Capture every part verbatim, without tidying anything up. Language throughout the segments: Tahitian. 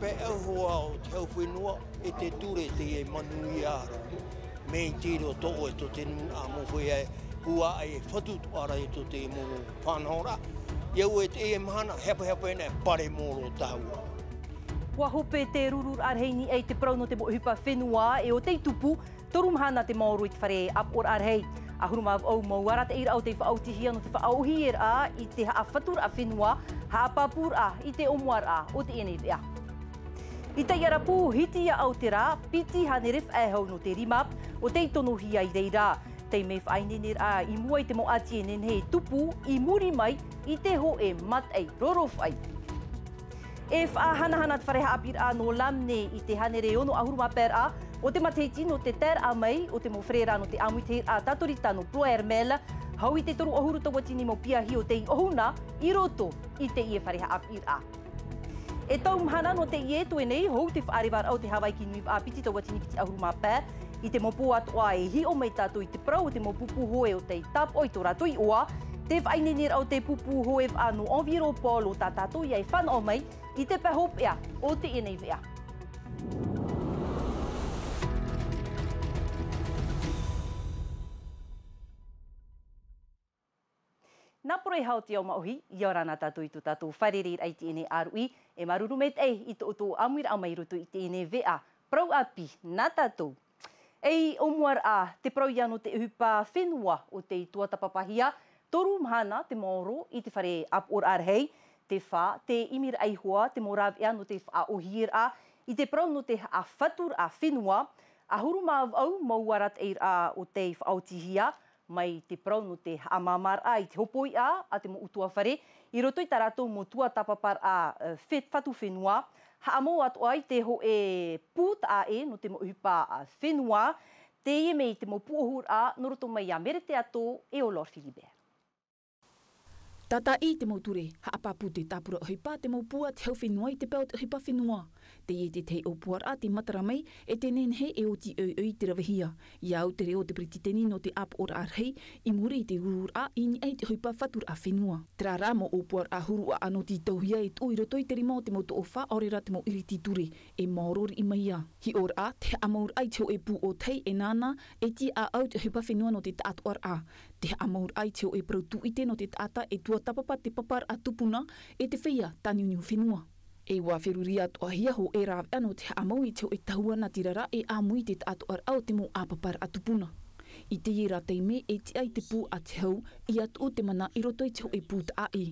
Pae ʻauhoa o te hau fenua e te ture teie manuia ra. Mea iti roa tō ʻoe tō te nūnaʻa mau feiā e huaʻai e fatu toʻa ra i tō te mau fānaʻoraʻa. I au e teie mahana, hepahepa ʻena e pare mōrō tahua. ʻUa hope te rururaʻa rahi i niʻa i te parau nō te mau ʻohipa fenua e ʻo tei tupu, toru mahana te maoro i te fare ʻāpoʻoraʻa rahi. ʻAhuru mā vaʻu mau arataʻiraʻa o tei faʻaotihia nō te faʻaʻohieraʻa i te haʻafaturaʻa fenua, haʻapāpūraʻa i te ʻōmuaraʻa o teie nei veʻa. I taiʻarapu, hiti ia au te rā, piti hānere faʻehau nō te rima, ʻo tei tonohia i reira. Tei mea faʻaineineraʻa i mua i te mau ʻati e nehenehe e tupu, i muri mai i te hōʻē mataʻi rorofaʻi. E faʻahanahana te fare haʻapiʻiraʻa nō Lamine i te hānere ono ʻahuru mā pae raʻa o te matahiti nō te taeraʻa mai o te mau fererā nō te ʻāmuitahiraʻa tātorita nō Ploermel, hau i te toru ʻahuru tauatini mau piahi o tei ʻohu na i roto i teie fare haʻapiʻiraʻa. E tau mahana nō teie ture nei, hou te faʻarevaraʻa o te Havaiki Nui Vaʻa piti tauatini piti ʻahuru mā pae, i te mau pō atoʻa e hiʻo mai tātou i te parau o te mau pupu hoe o tei tāpaʻo i tō rātou iʻoa, te faʻaineineraʻa o te pupu hoe vaʻa nō Enviropol ʻo tā tātou ia e fānaʻo mai i te pae hopeʻa o teie nei veʻa. Nā poro e hau te ao maʻohi, ʻia ora na tātou i tō tātou fārereiraʻa i teie nei ʻāruʻi, e māuruuru maitaʻi i tō ʻoutou ʻāmuiraʻa mai i roto i teie nei veʻa, parau ʻāpī, nā tātou. Ei ʻōmuaraʻa, te parau ia nō te ʻohipa fenua ʻo tei tuatāpapahia, toru mahana te maoro i te fare ʻāpoʻoraʻa rahi, te fā, te ʻimiraʻa iho ā, te mau rāveʻa nō te faʻaʻohieraʻa, i te parau nō te haʻafaturaʻa fenua, ʻahuru mā vaʻu mau arataʻiraʻa ʻo tei faʻaotihia, mai te parau nō te haʻamāmāraʻa i te hopoiʻa a te mau ʻutuāfare, i roto i tā rātou mau tuatāpaparaʻa, e, fe-, fatu fenua, haʻamau atoʻa i te hōʻē pū taʻa ʻē nō te mau ʻohipa, a, fenua, teie mai te mau pūʻohuraʻa nō roto mai iā Mere Teato e ʻo Laure Philibert. Tātaʻi te mau ture, haʻapāpū te tāpura ʻohipa te mau pū a te hau fenua i te pae o te ʻohipa fenua. Teie te tahi ʻōpuaraʻa tei matara mai, e te nehenehe e oti ʻoiʻoi te ravehia. ʻIa au te reo o te peretiteni nō te ʻāpoʻoraʻa rahi, i muri i te rururaʻa i niʻa i te ʻohipa faturaʻa fenua. Terā rā mau ʻōpuaraʻa huru ʻaʻano tītauhia e tuʻu i roto i te rima o te mau toʻofa, ʻaore rā te mau ʻiriti ture, e maoro riʻi mai ā. Hiʻoraʻa, te haʻamauraʻa i te hōʻē pū ʻōtahi e nāna, e tiʻaʻau te ʻohipa fenua nō te taʻatoʻaraʻa. Te haʻamauraʻa i te hōʻē parau tūʻite nō te taʻata e tuatāpapa te paparaʻa tupuna, e te feiā tāniuniu fenua. E ʻua feruri atoʻahia hōʻē rāveʻa nō te haʻamau i te hōʻē tahua natirara e ʻāmui i te taʻatoʻaraʻa o te mau ʻāpaparaʻa tupuna. I teie rā taime e tiʻa i te pū a te hau, ʻia tuʻu te mana i roto i te hōʻē pū taʻa ʻē.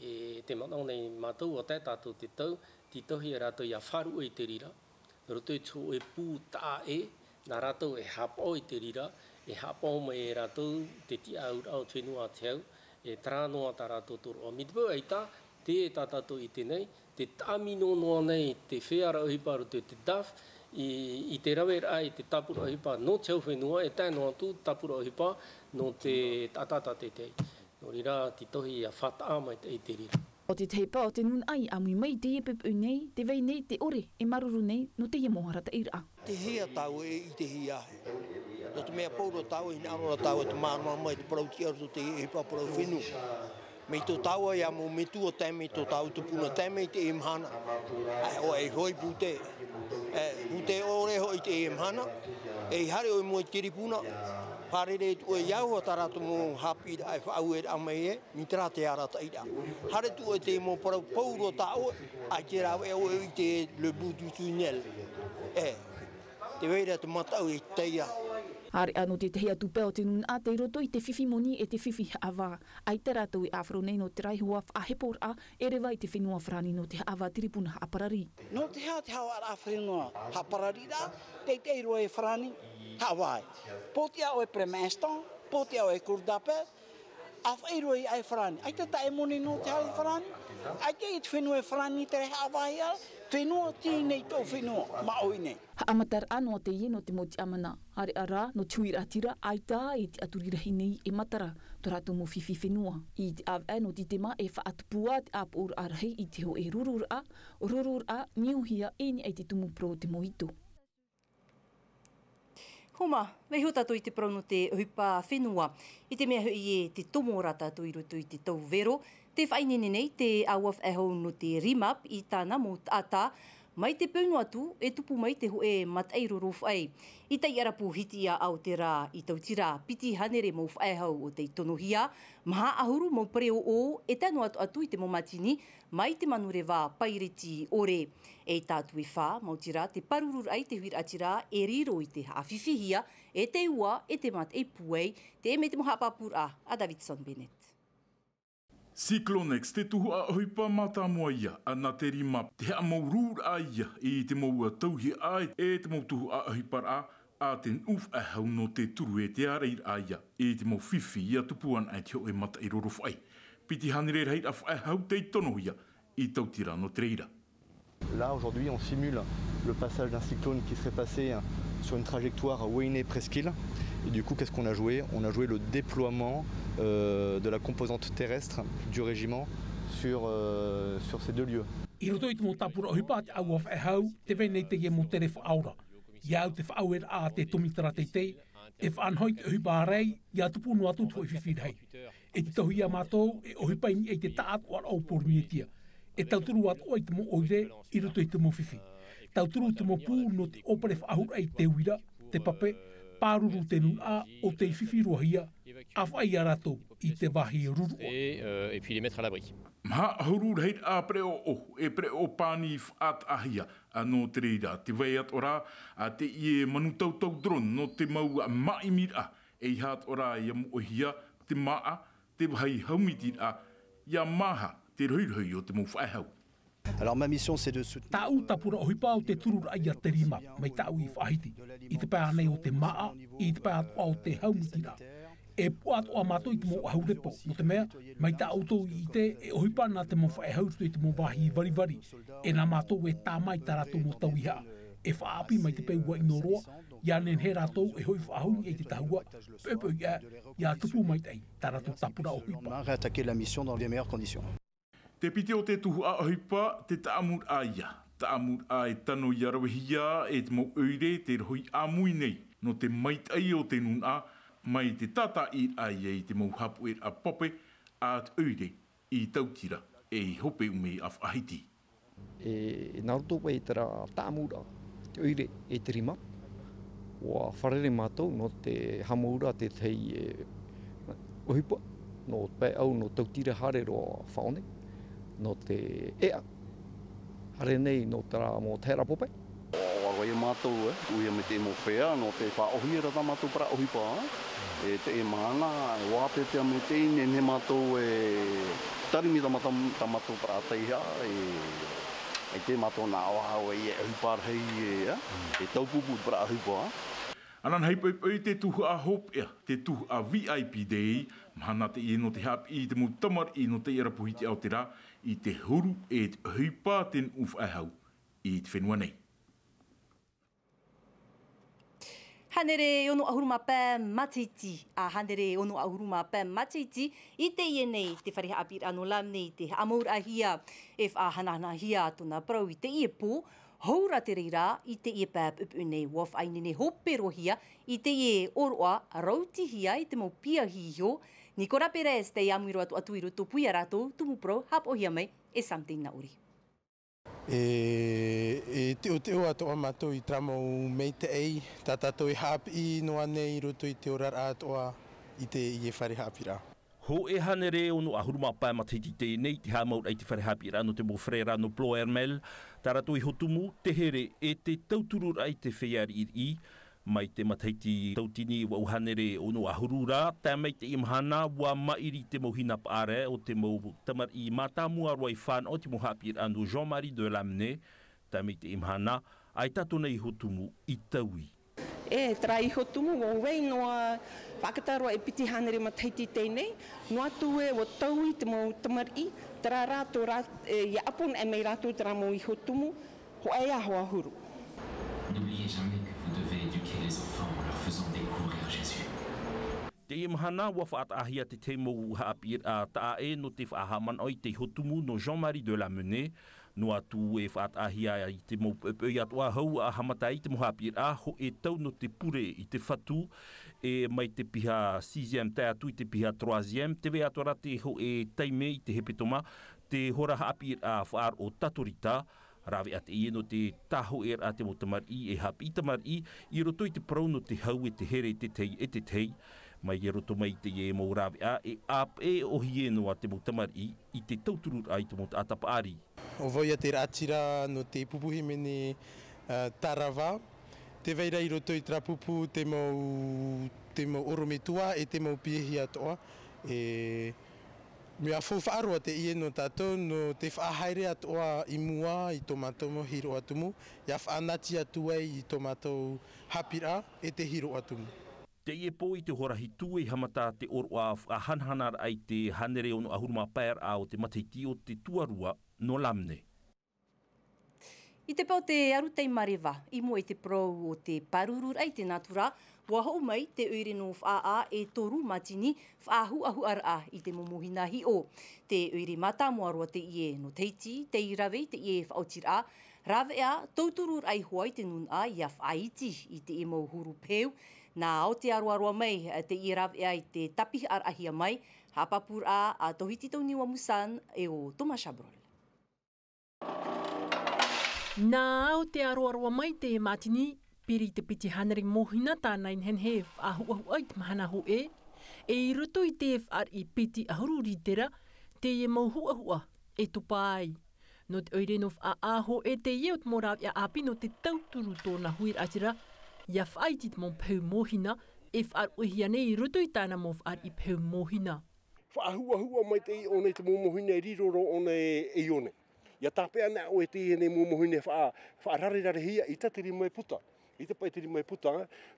I te manaʻo nei mātou, ʻua tae tātou te tau, tītauhia rātou ʻia faʻaruʻe i te reira. Nō roto i te hōʻē pū taʻa ʻē, nā rātou e haʻapaʻo i te reira, e haʻapaʻo mai e rātou te tiʻauraʻa o te fenua a te hau, e terā noa tā rātou tōroʻa. Mai te peu ʻaita, teie tā tātou i ʻite nei, tē tāmino noa nei te feiā ʻohipa a roto i te DAFF, i, i te raveraʻa i te tāpura ʻohipa nō te hau fenua, e tae noa atu tāpura ʻohipa nō te taʻata tātaʻitahi. Nō reira, tītauhia ʻia fātaʻa maitaʻi i te reira. ʻO te tahi pae o te nūnaʻa i ʻāmui mai i teie poʻipoʻi nei, tē vai nei te ʻore e māuruuru nei nō teie mau arataʻiraʻa. Tei hea tāua e ʻitehia aʻe? Nō te mea pauroa tāua, e hinaʻaro ra tāua te māramarama i te parau tiʻa o te ʻohipa parau fenua. Mai tō tāua ia mau metua tae mai, tō tāua tupuna tae mai i teie mahana. ʻAe, ʻoe e hoʻi pūtē. E, pūtē ʻore hoʻi i teie mahana. E haere ʻoe i mua i te kiripuna. Fārerei atu ʻoe i au, ʻo tā rātou mau haʻapiʻiraʻa e faʻaueraʻa mai ē. Mai terā te arataʻiraʻa. Haere atu ʻoe i te mau parau pauroa tā ʻoe, ʻaita e rāveʻa ʻoe i te le bout du tunnel. E, tē vai ra te mataʻu e tae ai. Haere ʻānō te tahi atu pae o te nūnaʻa tei roto i te fifi moni e te fifi haʻavā. ʻAita rātou e ʻāfaro nei nō terā iho ā faʻaheporaʻa e reva i te fenua Farāni nō te haʻavā tiripuna haʻaparari. Nō te aha te haʻavāraʻa fenua haʻaparariraʻa, teitei roa e Farāni haʻavā ai. Pōtiʻa ʻoe Premier Instant, pōtiʻa ʻoe Cour d'appel, ʻa faʻaʻī roa ia e Farāni. ʻAita taʻe moni nō te haere i Farāni. ʻAita i te fenua e Farāni te rahi haʻavāhia, fenua tī nei tō fenua, māʻohi nei. Haʻamataraʻa noa teie nō te mau tiʻamana. Haere ā rā, nō te huiraʻatira, ʻaita e tiʻaturi rahi nei e matara tō rātou mau fifi fenua. I te ʻāvaʻe nō Tītema e faʻatupu ā te ʻāpoʻoraʻa rahi i te hōʻē rururaʻa, rururaʻa, niuhia e i niʻa i te tumu parau o te mau ito. Homa, vaiiho tātou i te parau nō te ʻohipa fenua. I te mea hoʻi ē tē tomo ra tātou i roto i te tau vero, tē faʻaineine nei te ʻāua faʻehau nō te RIMAP i tāna mau taʻata, Mai te peu noa atu e tupu mai te hōʻē mataʻi rorofaʻi. I taiʻarapu hitiʻa o te rā i Tautira, piti hānere mau faʻehau o tei tonohia, maha ʻahuru mau pereoʻo e tano atu atu i te mau mātini mai te manureva Paireti ʻore. E tātou e fā mau tira te pāruru raʻa i te huiraʻatira e riro i te haʻafifihia e te ua e te mataʻi pūai. Te ʻeme te mau haʻapāpūraʻa a Davidson Bennett. Cyclonex te tuhaʻa ʻohipa mātāmua ia a nā te rima te haʻamaurūraʻa ia i te mau tauihaʻa e te mau tuhaʻa ʻohiparaʻa a te nuʻu faʻehau nō te turu e te ārairaʻa ia i te mau fifi ia tupu ana e te hōʻē mataʻi rorofaʻi. Piti hānere rahiraʻa faʻehau tei tonohia i Tautira nō te reira. Là, aujourd'hui, on simule le passage d'un cyclone qui serait passé sur une trajectoire Wayne-Presqu'île. Et du coup, qu'est-ce qu'on a joué ? On a joué le déploiement, euh, de la composante terrestre du régiment sur, euh, sur ces deux lieux. I roto i te mau tāpura ʻohipa a te ʻāua faʻehau, tē vai nei teie mau tere faʻaora. Ia au te faʻaueraʻa a te tomitara teitei, e faʻanaho i te ʻohipa ārai, ia tupu noa atu te hōʻē fifi rahi. E tītauhia mātou e ʻohipa i niʻa i te taʻatoʻaraʻa o Porinētia. E tauturu atoʻa i te mau ʻoire i roto i te mau fifi. Tauturu te mau pū nō te ʻōpere faʻahou raʻa i te uira, te pape, pāruru te nūnaʻa ʻo tei fifi roa hia, ʻāfaʻi ia rātou i te vāhi ruruʻa. Et, euh, et puis les mettre à l'abri. Maha ʻahuru rahiraʻa pereoʻo e pereoʻo pani faʻataʻahia, a nō te reira te vai atoʻa rā a teie manu tautau drone nō te mau māʻimiraʻa. E ʻeiaha atoʻa rā ia moʻehia te māʻa, te vāhi haumitiraʻa, ia māha te rohirohi o te mau faʻehau. Alors, ma mission, c'est de soutenir. Tāʻu tāpura ʻohipa ʻo te tururaʻa ia te rima mai tāʻu i faʻahiti, i te pae ānei o te māʻa, i te pae atoʻa o te haumitiraʻa. E puʻa atoʻa mātou i te mau ʻahu repo, nō te mea mai tā ʻoutou i ʻite e ʻohipa nā te mau faʻehau i roto i te mau vāhi varivari. E nā mātou e tāmā i tā rātou mau tauihaʻa e faʻaʻāpī mai te peu ʻino roa, ia nehenehe rātou e hoʻi faʻahou i te tahua, poʻipoʻi ia tupu maitaʻi tā rātou tāpura ʻohipa. Réattaquer la mission dans les meilleures conditions. Te piti o te tuhaʻa ʻohipa, te taʻamuraʻa ia. Taʻamuraʻa e tano ia ravehia e te mau ʻoire te rohi ʻāmui nei nō te maitaʻi o te nūnaʻa, mai te tātaʻiraʻa ia i te mau haʻapuʻeraʻa pape a te ʻoire i Tautira e i Hopeʻume a faʻahiti. E nā roto paʻi i terā taʻamuraʻa te ʻoire e te rima, ʻua fārerei mātou nō te haʻamauraʻa tētahi, e, ʻohipa nō te pae ʻau nō Tautira haere roa faʻaʻone, nō te ʻēʻa haere nei nō terā mau taheraʻa pape. ʻUa roaʻa ia mātou, e, ʻuhia mai te mau fare, nō te faʻaʻōhie ra tā mātou parau ʻohipa, e, teie mahana, e, ʻua pēpē mai teie nei mātou e tari mai tā mātou, tā mātou parau taihaʻa, e, e te mātou nā ʻoaʻoa e ʻohipa rahi, e, e taupupū parau ʻohipa. Ananahi poʻipoʻi te tuhaʻa hopeʻa, te tuhaʻa V I P Day, mahana teie nō te haʻapiʻi i te mau tamariʻi nō te ʻarapuhi te aotera, i te huru e te ʻohipa te nuʻu faʻehau i te fenua nei. Hānere ono ʻahuru mā pae matahiti, a hānere ono ʻahuru mā pae matahiti, i teie nei te fare haʻapiʻiraʻa nō Lamennais i te haʻamauraʻahia, e faʻahanahanahia tōna parau i teie pō, hou rā te reira, i teie pae poʻipoʻi nei ʻua faʻaineine hope roa hia, i teie ʻōroʻa, rautihia i te mau piahi iho, Nicolas Perez tei ʻāmui roa atu atu i roto pū ia rātou, tumu parau, haʻapaʻohia mai e Sam Teinaʻori. E, e teʻoteʻo atoʻa mātou i terā mau maitaʻi, tā tātou e haʻapiʻi noa nei i roto i te oraraʻa atoʻa i teie fare haʻapiʻiraʻa. Hōʻē hānere ono ʻahuru mā pae matahiti teie nei te haʻamauraʻa i te fare haʻapiʻiraʻa nō te mau fare ra nō Ploermel, tā rātou iho tumu, te here e te tautururaʻa i te feiā riʻiriʻi, mai te matahiti tauatini vaʻu hānere ono ʻahuru ra, tae mai teie mahana, ʻua maʻiri te mau hina paʻare o te mau tamariʻi mātāmua roa i fānaʻo i te mau haʻapiʻiraʻa nō Jean-Marie de Lamennais, tae mai teie mahana, ʻaita tōna iho tumu i taui. E, terā iho tumu, ʻua vai noa, faʻakata roa e piti hānere matahiti teie nei, noa atu ē, ʻua taui te mau tamariʻi, terā rā tō rā, e, ʻia ʻapo anaʻe mai rātou terā mau iho tumu, hōʻē ā hoa huru. N'oubliez jamais que vous devez éduquer les enfants en leur faisant découvrir Jésus. Teie mahana, ʻua faʻataʻahia te tahi mau haʻapiʻiraʻa taʻaʻē nō te faʻahaʻamanaʻo i te iho tumu nō Jean-Marie de Lamennais, noa atu e faʻataʻahia i te mau poʻipoʻi atoʻa hou a haʻamata ai te mau haʻapiʻiraʻa hōʻē tau nō te pure i te fatu, e mai te piha sixième tae atu i te piha troisième, tē vai atoʻa ra te hōʻē taime i te hepetoma, te hora haʻapiʻiraʻa faʻaroʻo tatorita, Rāveʻa teie nō te tāhoʻēraʻa te mau tamariʻi e haʻapiʻi tamariʻi i roto i te parau nō te hau e te here e tētahi e tētahi. Mai i roto mai i teie mau rāveʻa e ʻāpeʻe ʻōhie noa te mau tamariʻi i te tauturuʻraʻa i te mau taʻata paʻari. ʻO vau ia te raʻatira nō te pupu hīmene, ā, Tarawa. Tē vai ra i roto i terā pupu te mau, te mau ʻorometua e te mau piahi atoʻa. E mea faufaʻa roa teie nō tātou, nō te faʻahaere atoʻa i mua i tō mātou mau hīroʻa tumu, ʻia faʻanaati atu ai i tō mātou haʻapiʻiraʻa e te hīroʻa tumu. Teie pō i te hora hitu e haʻamata te ʻōroʻa faʻahanahanaraʻa i te hānere ono ʻahuru mā pae raʻa o te matahiti o te tuarua nō Lamne. I te pae o te aru tei mareva, i mua i te parau o te pārururaʻa i te natura, ʻua hoʻo mai te ʻoire nō Faʻaʻā e toru mātini faʻahuʻahuʻaraʻa i te mau mōhina hiʻo. Te ʻoire mātāmua roa teie nō Tahiti, tei rave i teie faʻaotiraʻa, rāveʻa tautururaʻa iho ā i te nūnaʻa ʻia faʻaiti i teie mau huru peu. Nā Aotearoa roa mai teie rāveʻa i te tāpiʻiraʻahia mai, haʻapāpūraʻa a Tohiti Tauniua Musan e ʻo Thomas Chabrol. Nā Aotearoa roa mai te mātini, piri te piti hānere mōhina tāna i nehenehe e faʻahuʻahuʻa i te mahana hōʻē, e i roto i te fāriʻi piti ʻahuru rītera, teie mau huʻahuʻa e topa ai. Nō te ʻoire nō Faʻaʻā hōʻē teie o te mau rāveʻa ʻāpī nō te tauturu tōna huiraʻatira, ʻia faʻaiti te mau peu mōhina, e faʻaruʻehia nei i roto i tāna mau fāriʻi peu mōhina. Faʻahuʻahuʻa mai teie ʻōna i te mau mōhina e riro roa ʻōna e, e ʻiʻo nei. ʻIa tāpeʻa ana ʻoe teie nei mau mōhina e faʻa-, faʻararerarehia i tā te rima e puta. I te pae te rima e puta,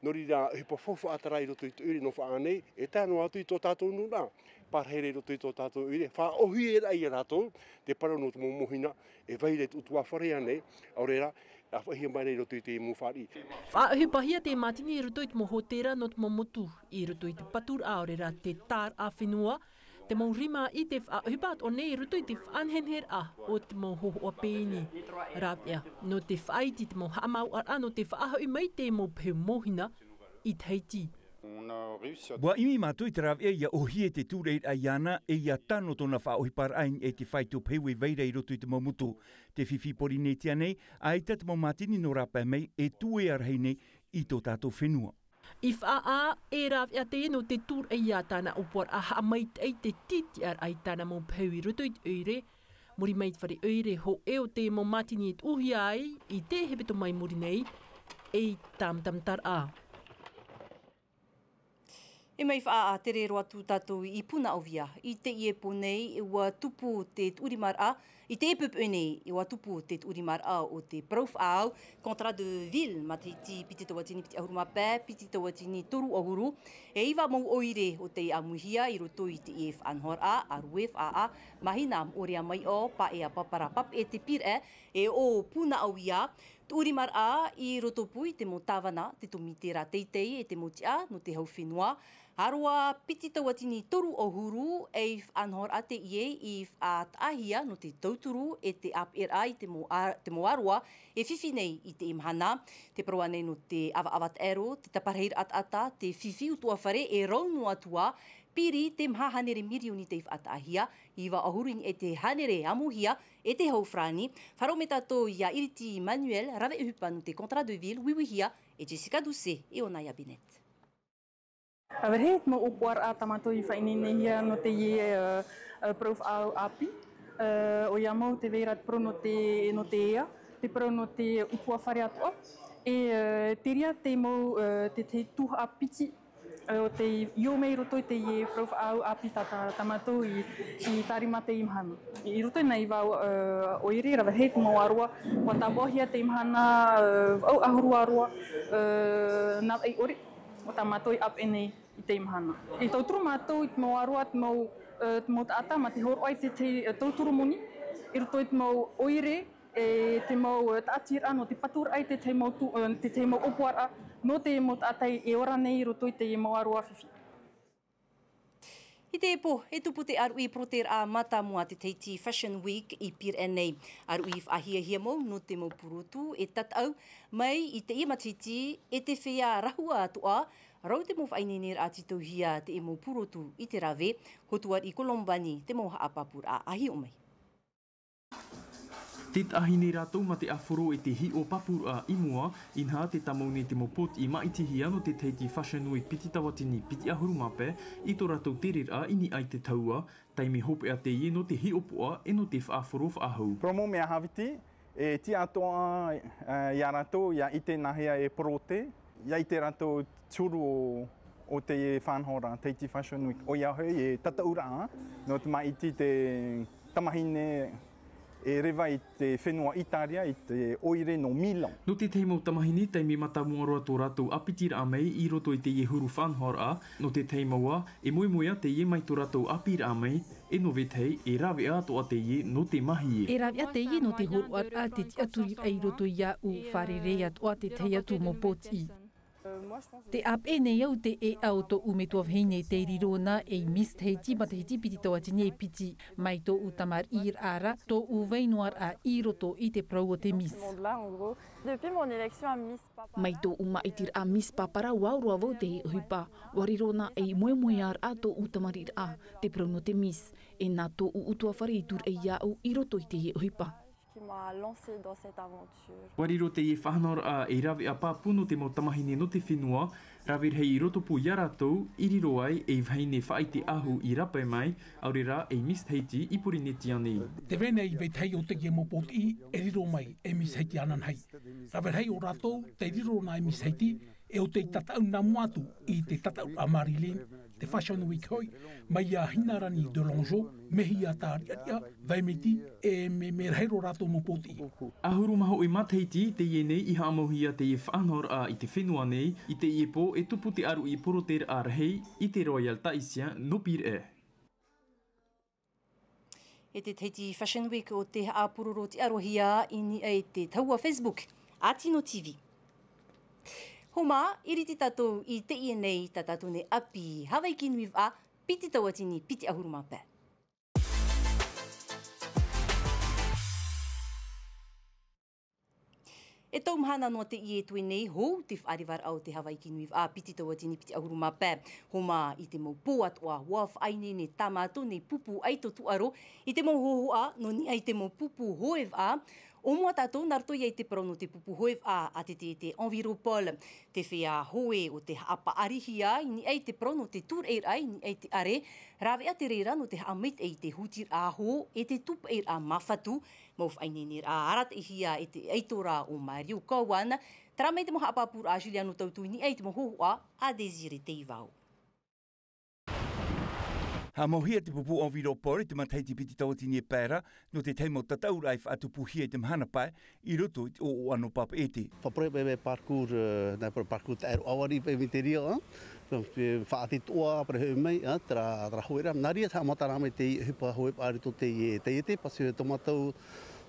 nō reira, ʻohipa faufaʻa terā i roto i te ʻoire nō Faʻaʻā nei, e tae noa atu i tō tātou nūnaʻa. Pārahi ra i roto i tō tātou ʻoire, faʻaʻōhieraʻa ia rātou, te parau nō te mau mōhina, e vai ra i te ʻutuāfare ānei, ʻaore rā, ʻa faʻaʻōhie mai ra i roto i te mau fāriʻi. Faʻaʻohipahia te mātini i roto i te mau hōtēra nō te mau motu, i roto i te paturaʻa ʻaore rā te tāraʻa fenua, te mau rima i te faʻaʻohipa atoʻa nei i roto i te faʻaneheneheraʻa o te mau hōhoʻa pēni. Rāveʻa, nō te faʻaiti te mau haʻamāuʻaraʻa nō te faʻahoʻi mai te mau peu mōhina i Tahiti. ʻUa ʻimi mātou i te rāveʻa ʻia ʻōhie te tūraʻiraʻa iāna, e ʻia tano tōna faʻaʻohiparaʻa i niʻa i te fāito peu e vai ra i roto i te mau motu, te fifi Pōrīnetia nei, ʻaita te mau mātini nō rāpae mai e tuea rahi nei i tō tātou fenua. I Faʻaʻā, e rāveʻa teie nō te tūraʻi iā tāna ʻōpuaraʻa haʻamaitaʻi te tītiʻaraʻa i tāna mau peu i roto i te ʻoire, muri mai i te fare ʻoire hōʻē o te mau mātini e tuʻuhia ai i te hepetoma i muri nei, e i tāmatamataraʻa. E mai Faʻaʻā, tere roa atu tātou i Punaʻauia. I teie pō nei, ʻua tupu te tuʻurimaraʻa, i teie poʻipoʻi nei, ʻua tupu te tuʻurimaraʻa o te parau faʻaau, contrat de ville, matahiti piti tauatini piti ʻahuru mā pae, piti tauatini toru ʻahuru. E iva mau ʻoire o tei ʻāmuihia i roto i teie faʻanahoraʻa, a Rue Faʻaʻā, Mahina Moʻorea Maiʻo, Paʻea Papara Papeʻete Pīraʻe, e ʻo Punaʻauia. Tuʻurimaraʻa i roto pū i te mau tāvana, te tōmite rā teitei e te mau tiʻa nō te hau fenua. Aroha piti tauatini toru ʻahuru, e i faʻanahoraʻa teie i faʻataʻahia nō te tauturu e te ʻāpeʻeraʻa i te mau a-, te mau aroha e fifi nei i teie mahana. Te parau ānei nō te ʻavaʻava taʻero, te taparahi taʻata, te fifi ʻutuāfare e rau noa atu ā, piri te maha hānere mirioni tei faʻataʻahia, iva ʻahuru i niʻa i te hānere ʻāmuihia e te hau farāni. Faʻaroʻo mai tātou iā Iriti Manuel, rave ʻohipa nō te contrat de ville, uiuihia e Jessica Doucet e ʻōna iā Bennett. Rave rahi te mau ʻōpuaraʻa tā mātou i faʻaineinehia nō teie, ā, ā, parau faʻaau ʻāpī. Ā, ʻoia mau te vai ra te parau nō te, nō te ea, te parau nō te ʻutuāfare atoʻa. E, ā, te reira te mau, ā, te, te tuhaʻa piti, ā, o tei ʻō mai i roto i teie parau faʻaau ʻāpī tā, tā, tā mātou i, i tārimata i mahana. I roto i nā iva, ā, ʻoire, rave rahi te mau aroha, ʻua tāpaʻohia teie mahana, ā, vaʻu ʻahuru aroha, ā, nā vaʻi ʻore, o tā mātou i ʻāpeʻe nei i teie mahana. I tauturu mātou i te mau aroha, te mau, ā, te mau taʻata, mā te hōroʻa i te, te, ā, tauturu moni, i roto i te mau ʻoire, e te mau, ā, tāʻatiraʻa nō te paturaʻa i te, te mau tū-, ā, te, te mau ʻōpuaraʻa, nō te mau taʻata e ora nei i roto i te mau aroha fifi. I teie pō, e tupu te ʻāruʻi porotēraʻa mātāmua a te Tahiti Fashion Week i Pīraʻe nei. ʻĀruʻi faʻahiahia mau nō te mau purotu e tataʻu mai i teie matahiti e te feiā rahua atoʻa, rau te mau faʻaineineraʻa tītauhia teie mau purotu i te rave, Hotu Ariʻi Kolombani te mau haʻapāpūraʻa a hiʻo mai. Te taʻahi nei rātou mā te ʻāfaro e te hiʻo pāpūraʻa i mua, inaha tē tāmau nei te mau pōtiʻi māʻitihia nō te Tahiti Fashion Week piti tauatini piti ʻahuru mā pae, i tō rātou tereraʻa i niʻa i te tahua, taime hopeʻa teie nō te hiʻopoʻa e nō te faʻaʻāfaro faʻahou. Promo mea Haviti, e tiʻa atoʻa, e, iā rātou, ʻia ʻite nāhea e porote, ʻia ʻite rātou te huru o, o te faʻanahoraʻa Tahiti Fashion Week, ʻoia hoʻi e tataʻuraʻa, nō te māʻiti te tamahine e reva i te fenua Itaria, i te ʻoire nō Milan. Nō te tahi mau tamahine, taime mātāmua roa tō rātou ʻāpitiraʻa mai i roto i teie huru faʻanahoraʻa, nō te tahi mau ā, e moemoeā teie mai tō rātou ʻāpīraʻa mai, e nō vetahi, e rāveʻa atoʻa teie nō te māhie. E rāveʻa teie nō te hōroʻaraʻa, te tiʻaturiraʻa i roto iāʻu, fārerei atoʻa te tahi atu mau pōtiʻi. Tē ʻāpeʻe nei au te ʻēʻa o tōʻu metua vahine tei riro na ei Miss Tahiti Matahiti piti tauatini e piti. Mai tōʻu tamariʻiraʻa ra, tōʻu vai noaraʻa i roto i te parau o te Miss. Depuis mon élection à Miss Papara. Mai tōʻu māʻitiraʻa Miss Papara, ʻua au roa vau i teie ʻohipa. ʻUa riro na ei moemoeāraʻa tōʻu tamariʻiraʻa, te parau nō te Miss. E nā tōʻu ʻutuāfare i tūraʻi iāʻu i roto i teie ʻohipa. Qui m'a lancée dans cette aventure. ʻUa riro teie faʻanahoraʻa ei rāveʻa pāpū nō te mau tamahine nō te fenua, rave rahi i roto pū iā rātou, i riro ai ei vahine faʻaʻite ʻahu i rāpae mai, ʻaore rā ei Miss Tahiti i Pōrīnetia nei. Tē vai nei vetahi o teie mau pōtiʻi e riro mai ei Miss Tahiti ananahi. Rave rahi o rātou tei riro na ei Miss Tahiti, e ʻo tei tataʻu nā mua atu i te tataʻuraʻa Marilyn, te Fashion Week hoʻi, mai iā Hinarani Delangeau, Mehia Tariaria, Vaimeti, e mea, mea rahi roa rātou mau pōtiʻi. ʻAhuru mā hōʻē matahiti teie nei i haʻamauhia teie faʻanahoraʻa i te fenua nei, i teie pō e tupu te ʻāruʻi poroteraʻa rahi i te Royal Tahitien nō Pīraʻe. E te Tahiti Fashion Week ʻo te haʻapurorotiʻarohia i niʻa i te tahua Facebook a Tino T V. Homa, iriti tātou i teie nei tā tātou nei ʻāpī Havaiki Nui Vaʻa, piti tauatini piti ʻahuru mā pae. E tau mahana noa teie e toe nei, hou te faʻarevaraʻa o te Havaiki Nui Vaʻa piti tauatini piti ʻahuru mā pae. Homa i te mau pō atoʻa, ʻua faʻaineine tā mātou nei pupu ʻaito tūʻaro i te mau hōhoʻa nō niʻa i te mau pupu hoe vaʻa. ʻO mua tātou nā roto ia i te parau nō te pupu hoe vaʻa a te, te, te Enviropol, te feiā hoe ʻo te haʻapaʻarihia i niʻa i te parau nō te tūraʻiraʻa i niʻa i te ʻare, rāveʻa te reira nō te haʻamaitaʻi i te hutiraʻa hō e te tūpaʻiraʻa māfatu. Mau faʻaineineraʻa arataʻihia e te ʻaitoraʻa ʻo Mario Cowan. Terā mai te mau haʻapāpūraʻa a Juliano Tautu i niʻa i te mau hōhoʻa a Désiré Teivao. Haʻamauhia te pupu Enviropol i te matahiti piti tauatini e pae ra, nō te tahi mau tataʻuraʻa i faʻatupuhia i te mahana pae, i roto i te ʻōʻōʻano papeʻete. Faʻaroʻo paʻi e parcours, eh, nā parcours taʻero ʻāvari paʻi mai te reira, eh. Faʻaʻite atoʻa paʻi hoʻi mai, eh, terā, terā hoe ra. Nā reira haʻamatara mai te ʻohipa hoe vaʻa i roto i te, te, te, parce que tō mātou,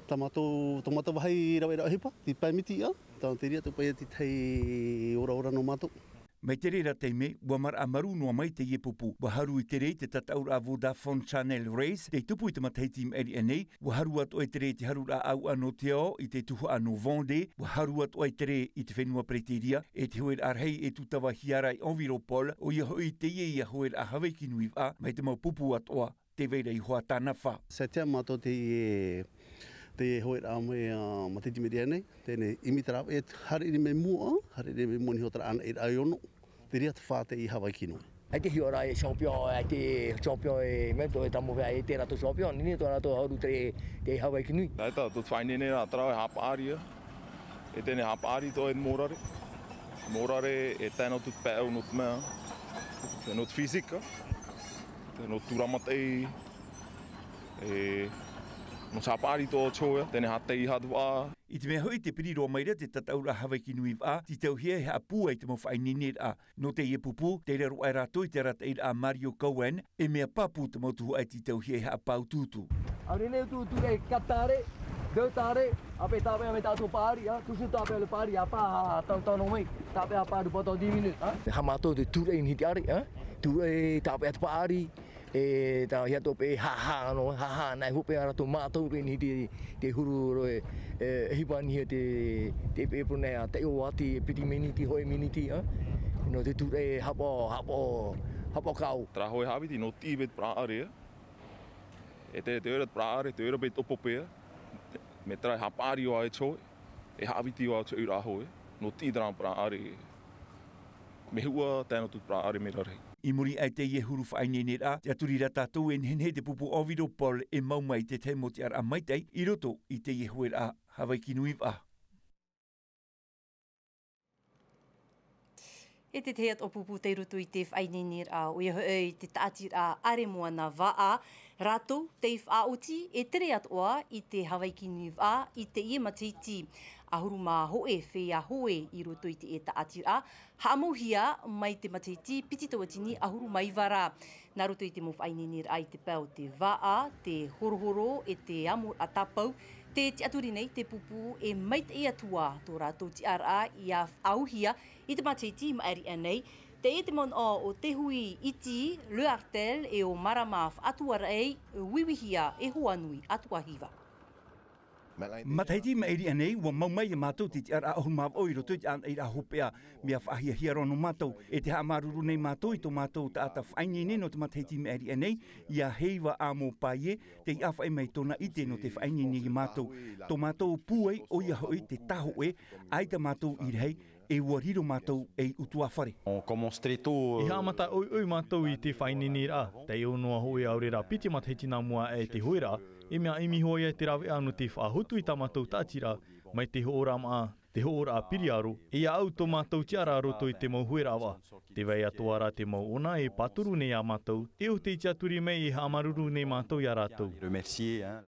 tā mātou, tō mātou vāhi raveraʻa ʻohipa, te pae miti, eh. Tā te reira tō paʻi te tahi oraora nō mātou. Mai te reira taime, ʻua maraʻa marū noa mai teie pupu. ʻUa haru i te reira i te tataʻuraʻa Vodafone Channel Race, tei tupu i te matahiti i maʻiri aʻe nei, ʻua haru atoʻa i te reira i te haruraʻa ʻauʻa nō te ao, i te tuhaʻa nō Vendée, ʻua haru atoʻa i te reira i te fenua Pereteria, e te hoeraʻa rahi e tūtavahia ra i Enviropol, ʻoia hoʻi teie ia hoeraʻa Havaiki Nui Vaʻa, mai te mau pupu atoʻa, tē vai ra iho ā tāna fā. Septième mātou teie, teie hoeraʻa mai, ā, matahiti i maʻiri aʻe nei, teie nei, ʻimi terā, e, haere mai mua, haere mai mua niho terā anaʻe ra e ono. Te reira te fā teie Havaiki Nui. ʻAita e hiʻo ra e champion, ʻaita e champion e mea tō e tāmau feiā e te rātou champion, nini tō rātou haru te, te Havaiki Nui. ʻAita tō te faʻaineine ra terā e haʻapaʻari, e teie nei haʻapaʻari tō e mōrare. Mōrare e tae noa atu te pae ʻau nō te mea, nō te physique, nō te tūramataʻi, e, nō te haʻapaʻari tō te hoe, teie nei haʻatei haʻatuvaʻa. I te mea hoʻi tē piri roa mai ra te tataʻuraʻa Havaiki Nui Vaʻa, tītauhia e haʻapūai te mau faʻaineineraʻa. Nō teie pupu, tei raro aʻe rātou i te arataʻiraʻa a Mario Cowan, e mea pāpū te mau tuhaʻa e tītauhia e haʻapāutuutu. ʻAore nei tū, tūraʻi, quatre arrêts, deux arrêts, après tāpeʻa mai tātou paʻari, hein, toujours tāpeʻa le paʻari, à part, à, tano, tano mai, tāpeʻa à part pendant dix minutes, hein. Haʻamātau te tūraʻi i niʻa i te ʻare, hein, tūraʻi, tāpeʻa te paʻari, e tā hia tō paʻi, ha, ha, nō, ha, ha, nā e hope ara tō mātau paʻi i niʻa i te, te huru roa, e, e, hipa niʻa i te, te pepo nei, ā, taiʻo atu e piti miniti, hōʻē miniti, ā. Nō te tūraʻi, e haʻapaʻo, haʻapaʻo, haʻapaʻo kau. Terā hoe Haviti, nō te ʻī paʻi te parau ʻare, ā. E te, te ora te parau ʻare, te ora paʻi te ʻopope, ā. Me te rā e haʻapaʻari ʻoe i te hoe, e haʻaviti ʻoe i te ʻoiraʻa hoe, nō te tiʻi i te rā paraʻare, me huʻa tae noa atu te paraʻare mea rarahi. I muri aʻe i teie huru faʻaineineraʻa, tiʻaturi ra tātou e nehenehe te pupu ʻAviro Paul e mau mai i te tahi mau tiʻaraʻa maitaʻi i roto i teie hoeraʻa Havaiki Nui Vaʻa. E te tahi atoʻa pupu tei roto i te faʻaineineraʻa, ʻoia hoʻi te taʻatiraʻa ʻAremoana Vaʻa, rātou tei faʻaoti e tere atoʻa i te Havaiki Nui Vaʻa i teie matahiti ʻahuru mā hōʻē feiā hoe i roto i teie taʻatiraʻa, haʻamauhia mai te matahiti piti tauatini ʻahuru mā iva ra. Nā roto i te mau faʻaineineraʻa i te pae o te vaʻa, te horohoro, e te amo ʻa tāpau, tē tiʻaturi nei te pupu e maitaʻi atu ā tō rātou tiʻaraʻa ʻia faʻaauhia i te matahiti i maʻiri aʻe nei. Teie te manaʻo o Te Hui Iti, Le Artel, e ʻo Marama Faʻatuaraʻi, uiuihia e hoa nui atoʻa hiva. Matahiti i maʻiri aʻe nei, ʻua mau mai iā mātou te tiʻaraʻa ʻahuru mā vaʻu i roto i te ʻānaʻiraʻa hopeʻa, mea faʻahiahia roa nō mātou. E tē haʻamāuruuru nei mātou i tō mātou taʻata faʻaineine nō te matahiti i maʻiri aʻe nei, iā Heiva Amo Paie, tei ʻāfaʻi mai tōna ʻite nō te faʻaineine iā mātou. Tō mātou pūai, ʻoia hoʻi te tāhōʻē, ʻaita mātou i rahi, e ʻua riro mātou ei ʻutuāfare. On commence très tôt, euh, E haʻamata ʻoiʻoi mātou i te faʻaineineraʻa, taiʻo noa hoʻi ʻaore rā piti matahiti nā mua aʻe te hoeraʻa, e mea ʻimi hoʻi ia te rāveʻa nō te faʻahotu i tā mātou taʻatiraʻa, mai te hoʻoraʻa māʻa, te hoʻoraʻa piriaro, e ʻia au tō mātou tiʻaraʻa roto i te mau hoeraʻa vaʻa. Tē vai atoʻa ra te mau ʻona e pāturu nei iā mātou, e ʻo tei tiʻaturi mai e haʻamāuruuru nei mātou iā rātou. Remercier, hein.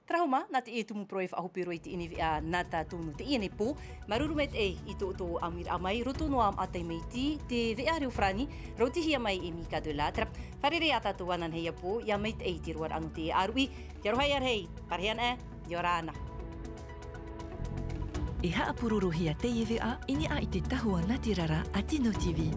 Terā hoʻi mā, nā teie tumu parau e faʻahope roa i teie nei veʻa nā tātou nō teie nei pō. Māuruuru maitaʻi i tō ʻoutou ʻāmuiraʻa mai roto noa ā maʻa taimaiti, te veʻa reo farāni, rautihia mai e Mika de Lattre. Fārerei ā tātou ananahi ā pō, ʻia maitaʻi te roaraʻa nō te ʻāruʻi, te aroha ʻia rahi, parahi ana, ʻia ora na. E haʻapurorohia teie veʻa i niʻa i te tahua nātirara a Tino TV.